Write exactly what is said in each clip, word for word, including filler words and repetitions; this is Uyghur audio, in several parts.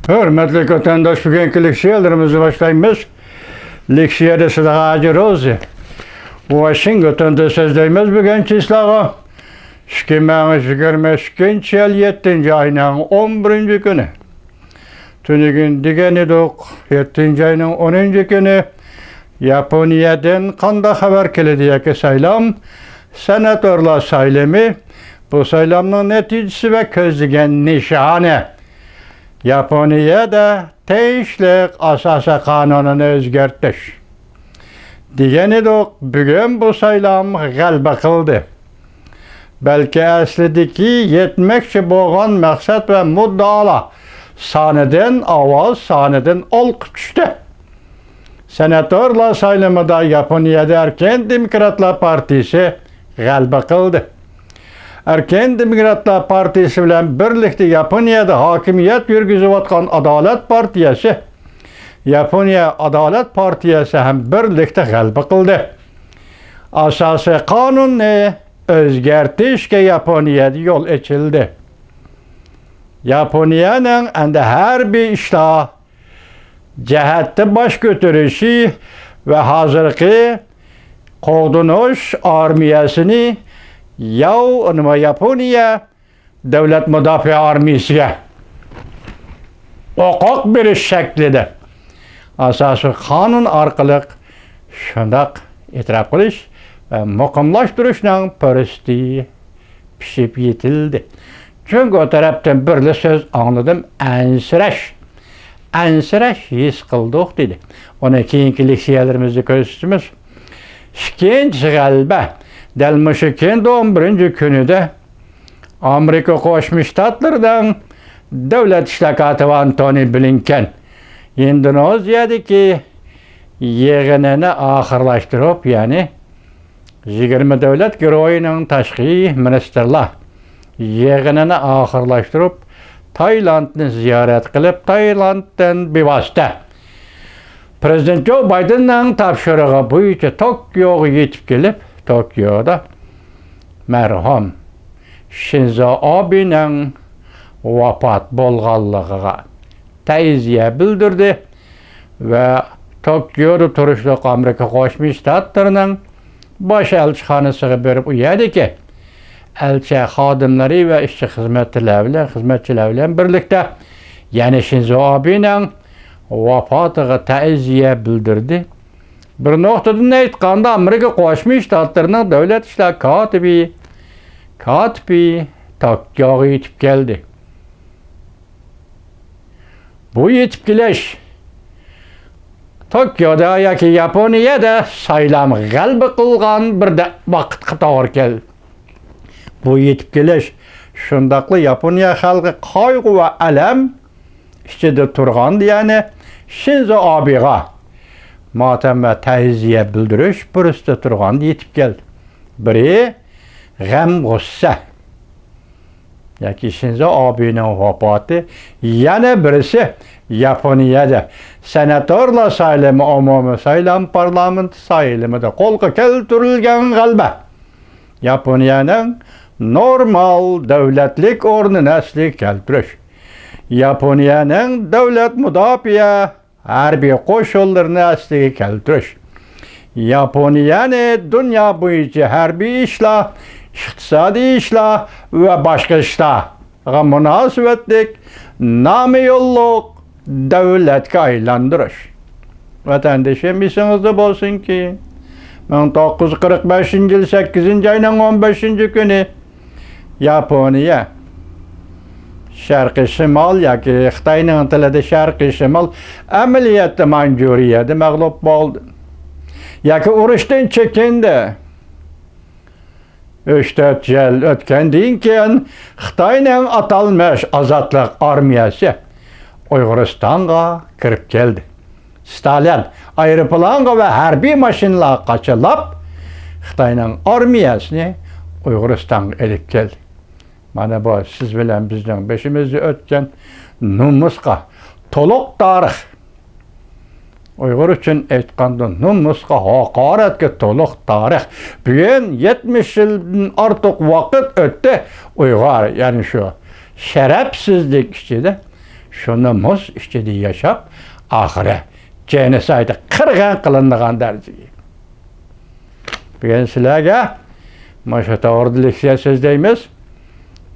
ھۆرمەتلىك ۋەتەنداش، بۈگۈنكى لېكسىيەلىرىمىزنى باشلايمىز. لېكسىيەدە سىلەرگە ھاجى روزى. ۋاشىنگتوندا سۆزلەيمىز بۈگۈن چىسلاغا. ئىككى مىڭ يىگىرمە ئىككىنچى يىل يەتتىنچى ئاينىڭ ئون بىرىنچى كۈنى. تۈنۈگۈن دېگەن ئىدۇق، يەتتىنچى ئاينىڭ ئونىنچى كۈنى ياپونىيەدىن قانداق خەۋەر كېلىدۇ ياكى سايلام، سېناتورلار سايلىمى، بۇ سايلامنىڭ نەتىجىسى ۋە كۆزلىگەن نىشانى. ياپونىيەدە تىنچلىق ئاساسىي قانۇنىنى ئۆزگەرتىش. دېگەن ئىدۇق، بۈگۈن بۇ سايلام غەلىبە قىلدى. بەلكى ئەسلىدىكى يەتمەكچى بولغان مەقسەت ۋە مۇددىئالار سانىدىن، ئاۋاز سانىدىن ئالقا چۈشتى. سېناتورلار سايلىمىدا ياپونىيەدە ئەركىن دېموكراتلار پارتىيىسى غەلىبە قىلدى. ئەركىن دېموكراتلار پارتىيىسى بىلەن بىرلىكتە ياپونىيەدە ھاكىمىيەت يۈرگۈزۈۋاتقان ئادالەت پارتىيەسى، ياپونىيە ئادالەت پارتىيەسى ھەم بىرلىكتە غەلىبە قىلدى. ئاساسىي قانۇننى ئۆزگەرتىشكە ياپونىيەدە يول ئېچىلدى. ياپونىيەنىڭ ئەمدى ھەربىي ئىشلار جەھەتتە باش كۆتۈرۈشى ۋە ھازىرقى قوغدىنىش ئارمىيەسىنى ياۋ-، نېمە، ياپونىيە دۆلەت مۇداپىئە ئارمىيەسىگە ھوقۇق بېرىش شەكلىدە ئاساسىي قانۇن ئارقىلىق شۇنداق ئېتىراپ قىلىش ۋە مۇقىملاشتۇرۇشنىڭ پۇرسىتى پىشىپ يېتىلدى. جۇڭگو تەرەپتىن بىرلا سۆز ئاڭلىدىم، ئەنسىرەش. ئەنسىرەش ھېس قىلدۇق، دېدى. ئۇنى كېيىنكى لېكسىيەلىرىمىزدە كۆرسىتىمىز. ئىككىنچى غەلىبە، دەل مۇشۇ كېيىن ئون بىرىنچى كۈنىدە ئامېرىكا قوشما شتاتلىرىنىڭ دۆلەت ئىشلار كاتىپى ئانتونى بلىنكېن ئىندونېزىيەدىكى يىغىنىنى ئاخىرلاشتۇرۇپ، يەنى يىگىرمە دۆلەت گۇرۇھىنىڭ تاشقى مىنىستىرلار يىغىنىنى ئاخىرلاشتۇرۇپ، تايلاندنى زىيارەت قىلىپ، تايلاندتىن بىۋاسىتە پىرېزىدېنت جو بايدېننىڭ تاپشۇرۇقى بويىچە توكيوغا يېتىپ كېلىپ، توكيودا مەرھۇم شىنزو ئابېنىڭ ۋاپات بولغانلىقىغا تەزىيە بىلدۈردى ۋە توكيودا تۇرۇشلۇق ئامېرىكا قوشما شتاتلىرىنىڭ باش ئەلچىخانىسىغا بېرىپ، ئۇ يەردىكى ئەلچىخانا خادىملىرى ۋە ئىشچى خىزمەتچىلەر بىلەن، خىزمەتچىلەر بىلەن بىرلىكتە يەنە شىنزو ئابېنىڭ ۋاپاتىغا تەزىيە بىلدۈردى. بىر نۇقتىدىن ئېيتقاندا، ئامېرىكا قوشما شتاتلىرىنىڭ دۆلەت ئىشلار كاتىپى، كاتىپى توكيوغا يېتىپ كەلدى. بۇ يېتىپ كېلىش توكيودا ياكى ياپونىيەدە سايلام غەلىبە قىلغان بىر دە-، ۋاقىتقا توغرا كەلدى. بۇ يېتىپ كېلىش شۇنداقلا ياپونىيە خەلقى قايغۇ ۋە ئەلەم ئىچىدە تۇرغان، يەنى شىنزو ئابېغا ماتەم ۋە تەزىيە بىلدۈرۈش پۇرسىتىدا تۇرغاندا يېتىپ كەلدى. بىرى غەم-غۇسسە ياكى شىنزو ئابېنىڭ ۋاپاتى، يەنە بىرسى ياپونىيەدە سېناتورلار سايلىمى، ئومۇمىي سايلام، پارلامېنت سايلىمىدا قولغا كەلتۈرۈلگەن غەلىبە. ياپونىيەنىڭ نورمال دۆلەتلىك ئورنىنى ئەسلىگە كەلتۈرۈش. ياپونىيەنىڭ دۆلەت مۇداپىئە ھەربىي قوشۇنلىرىنى ئەسلىگە كەلتۈرۈش. ياپونىيەنى دۇنيا بويىچە ھەربىي ئىشلار، ئىقتىسادىي ئىشلار ۋە باشقا ئىشلارغا مۇناسىۋەتلىك نامى يوللۇق دۆلەتكە ئايلاندۇرۇش. ۋەتەندىشىم، ئېسىڭىزدە بولسۇنكى، مىڭ توققۇز يۈز قىرىق بەشىنچى يىل سەككىزىنچى ئاينىڭ ئون بەشىنچى كۈنى ياپونىيە شەرقىي شىمال ياكى خىتاينىڭ تىلىدا شەرقىي شىمال، ئەمەلىيەتتە مانجۇرىيەدە مەغلۇپ بولدى. ياكى ئۇرۇشتىن چېكىندى. ئۈچ تۆت يىل ئۆتكەندىن كېيىن خىتاينىڭ ئاتالمىش ئازادلىق ئارمىيەسى ئۇيغۇرىستانغا كىرىپ كەلدى. ستالىن ئايروپىلانغا ۋە ھەربىي ماشىنىلارغا قاچىلاپ، خىتاينىڭ ئارمىيەسىنى ئۇيغۇرىستانغا ئېلىپ كەلدى. مانا بۇ سىز بىلەن بىزنىڭ بېشىمىزدا ئۆتكەن نومۇسقا تولۇق تارىخ. ئۇيغۇر ئۈچۈن ئېيتقاندا، نومۇسقا ھاقارەتكە تولۇق تارىخ. بۈگۈن يەتمىش يىلدىن ئارتۇق ۋاقىت ئۆتتى. ئۇيغۇر، يەنى شۇ شەرەپسىزلىك ئىچىدە شۇنى مۇز ئىچىدە ياشاپ، ئاخىرى جېنوسايد، قىرغىن قىلىنىدىغان دەرىجىگە. بۈگۈن سىلەرگە مۇشۇ توغرىدا لېكسىيە سۆزلەيمىز.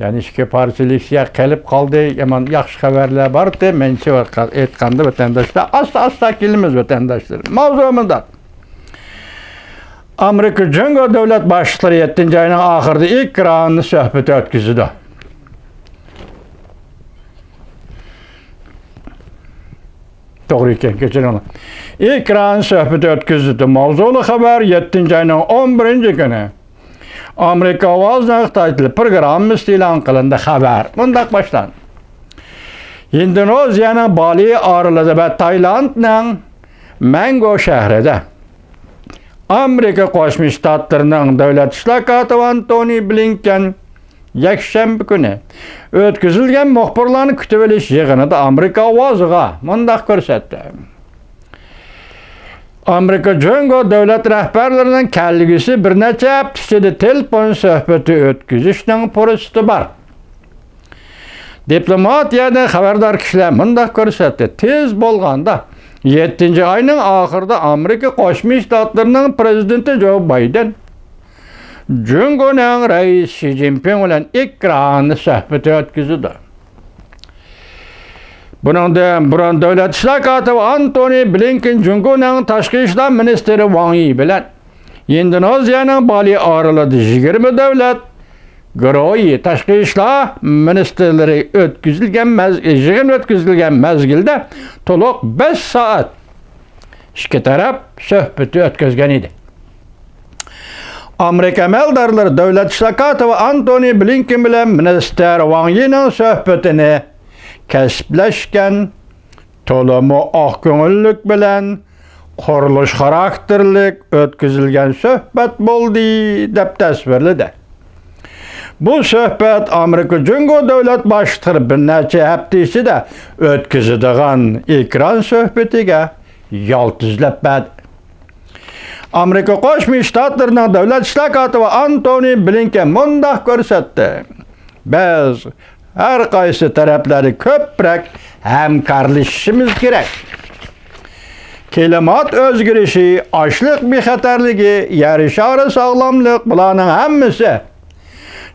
يەنە ئىككى پارچە لېكسىيە قېلىپ قالدى. يامان ياخشى خەۋەرلەر بارتى. مەنچە ئېيتقاندا، ۋەتەنداشلار، ئاستا-ئاستا كېلىمىز، ۋەتەنداشلار. ماۋزۇ مۇنداق. ئامېرىكا جۇڭگو دۆلەت باشلىقلىرى يەتتىنچى ئاينىڭ ئاخىرىدا ئېكران سۆھبىتى ئۆتكۈزىدۇ. توغرا ئىكەن، كەچۈرۈڭلار. ئېكران سۆھبىتى ئۆتكۈزۈلدى. ماۋزۇلۇق خەۋەر يەتتىنچى ئاينىڭ ئون بىرىنچى كۈنى ئامېرىكا ئاۋازىنىڭ خىتاي تىلى پروگراممىسىدا ئېلان قىلىندى. خەۋەر مۇنداق باشلاندى. ئىندونېزىيەنىڭ بالى ئارىلىدا ۋە تايلاندنىڭ مەنگو شەھىرىدە ئامېرىكا قوشما شتاتلىرىنىڭ دۆلەت ئىشلار كاتىپى ئانتونى بلىنكېن يەكشەنبە كۈنى ئۆتكۈزۈلگەن مۇخبىرلارنى كۈتۈۋېلىش يىغىنىدا ئامېرىكا ئاۋازىغا مۇنداق كۆرسەتتى. ئامېرىكا جۇڭگو دۆلەت رەھبەرلىرىنىڭ كەلگۈسى بىر نەچچە ھەپتە ئىچىدە تېلېفون سۆھبىتى ئۆتكۈزۈشنىڭ پۇرسىتى بار. دىپلوماتىيەدىن خەۋەردار كىشىلەر مۇنداق كۆرسەتتى، تېز بولغاندا يەتتىنچى ئاينىڭ ئاخىرىدا ئامېرىكا قوشما شتاتلىرىنىڭ پرېزىدېنتى جو بايدېن جۇڭگونىڭ رەئىسى شى جىنپىڭ بىلەن ئېكران سۆھبىتى ئۆتكۈزىدۇ. بۇنىڭدىن بۇرۇن دۆلەت ئىشلار كاتىپى ئانتونى بلىنكېن جۇڭگونىڭ تاشقى ئىشلار مىنىستىرى ۋاڭ يى بىلەن ئىندونېزىيەنىڭ بالى ئارىلىدا يىگىرمە دۆلەت گۇرۇھى تاشقى ئىشلار مىنىستىرلىرى ئۆتكۈزۈلگەن مەز-، يىغىن ئۆتكۈزۈلگەن مەزگىلدە تولۇق بەش سائەت ئىككى تەرەپ سۆھبىتى ئۆتكۈزگەن ئىدى. ئامېرىكا ئەمەلدارلىرى دۆلەت ئىشلار كاتىپى ئانتونى بلىنكېن بىلەن مىنىستىر ۋاڭ يىنىڭ سۆھبىتىنى كەسىپلەشكەن، تولىمۇ ئاق كۆڭۈللۈك بىلەن قۇرۇلۇش خاراكتېرلىك ئۆتكۈزۈلگەن سۆھبەت بولدى، دەپ تەسۋىرلىدى. بۇ سۆھبەت ئامېرىكا جۇڭگو دۆلەت باشلىقلىرى بىر نەچچە ھەپتە ئىچىدە ئۆتكۈزىدىغان ئېكران سۆھبىتىگە يالت ئىزدەپ بەردى. ئامېرىكا قوشما شتاتلىرىنىڭ دۆلەت ئىشلار كاتىپى ئانتونى بلىنكېن مۇنداق كۆرسەتتى، بىز ھەر قايسى تەرەپلەردە كۆپرەك ھەمكارلىشىشىمىز كېرەك. كىلىمات ئۆزگىرىشى، ئاشلىق بىخەتەرلىكى، يەر شارى ساغلاملىق، بۇلارنىڭ ھەممىسى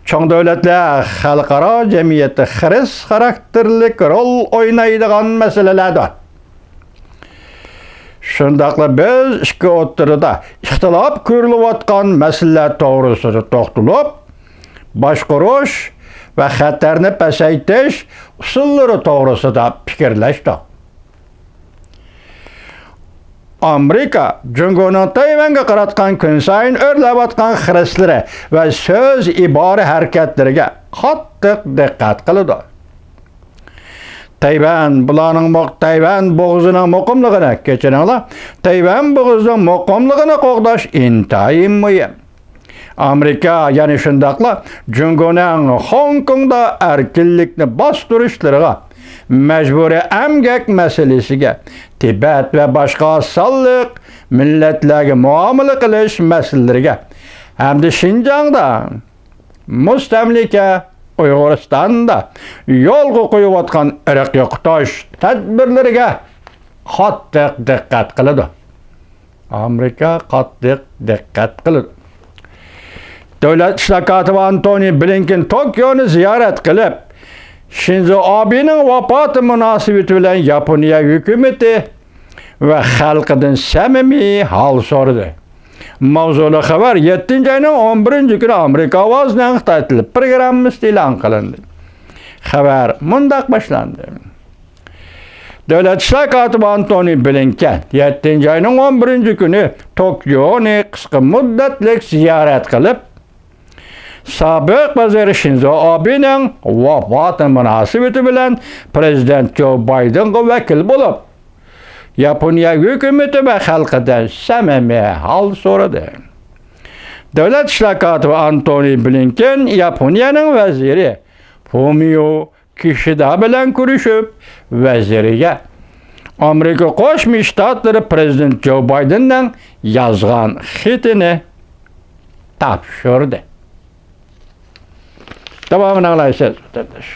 چوڭ دۆلەتلەر خەلقئارا جەمئىيەتتە خىرىس خاراكتېرلىك رول ئوينايدىغان مەسىلىلەردۇر. شۇنداقلا بىز ئىككى ئوتتۇرىدا ئىختىلاپ كۆرۈلۈۋاتقان مەسىلىلەر توغرىسىدا توختىلىپ، باشقۇرۇش ۋە خەتەرنى پەسەيتىش ئۇسۇللىرى توغرىسىدا پىكىرلەشتۇق. ئامېرىكا جۇڭگونىڭ تەيۋەنگە قاراتقان كۈنسايىن ئۆرلەۋاتقان خىرىسلىرى ۋە سۆز ئىبارە ھەرىكەتلىرىگە قاتتىق دىققەت قىلىدۇ. تەيۋەن، بۇلارنىڭ مۇ-، تەيۋەن بوغۇزىنىڭ مۇقىملىقىنى، كەچۈرۈڭلار، تەيۋەن بوغۇزىنىڭ مۇقىملىقىنى قوغداش ئىنتايىن مۇھىم. ئامېرىكا يەنە شۇنداقلا جۇڭگونىڭ خوڭكوڭدا ئەركىنلىكنى باستۇرۇشلىرىغا، مەجبۇرىي ئەمگەك مەسىلىسىگە، تىبەت ۋە باشقا سانلىق مىللەتلەرگە مۇئامىلە قىلىش مەسىلىلىرىگە ھەمدە شىنجاڭدا، مۇستەملىكە ئۇيغۇرىستاندا يولغا قويۇۋاتقان ئىرقىي قۇتۇش تەدبىرلىرىگە قاتتىق دىققەت قىلىدۇ. ئامېرىكا قاتتىق دىققەت قىلىدۇ. دۆلەت ئىشلار كاتىپى ئانتونى بلىنكېن توكيونى زىيارەت قىلىپ، شىنزو ئابېنىڭ ۋاپاتى مۇناسىۋىتى بىلەن ياپونىيە ھۆكۈمىتى ۋە خەلقىدىن سەمىمىي ھال سورىدى. ماۋزۇلۇق خەۋەر يەتتىنچى ئاينىڭ ئون بىرىنچى كۈنى ئامېرىكا ئاۋازىنىڭ خىتاي تىلى پروگراممىسىدا ئېلان قىلىندى. خەۋەر مۇنداق باشلاندى. دۆلەت ئىشلار كاتىپى ئانتونى بلىنكېن يەتتىنچى ئاينىڭ ئون بىرىنچى كۈنى توكيونى قىسقا مۇددەتلىك زىيارەت قىلىپ، سابىق ۋەزىر شىنزو ئابېنىڭ ۋاپاتى مۇناسىۋىتى بىلەن پرېزىدېنت جو بايدېنغا ۋەكىل بولۇپ، ياپونىيە ھۆكۈمىتى ۋە خەلقىدىن سەمىمىي ھال سورىدى. دۆلەت ئىشلار كاتىپى ئانتونى بلىنكېن ياپونىيەنىڭ ۋەزىرى فۇمىيو كىشىدا بىلەن كۆرۈشۈپ، ۋەزىرىگە ئامېرىكا قوشما شتاتلىرى پرېزىدېنت جو بايدېننىڭ يازغان خېتىنى تاپشۇردى. داۋامىنى ئاڭلايسىز، ۋەتەنداش.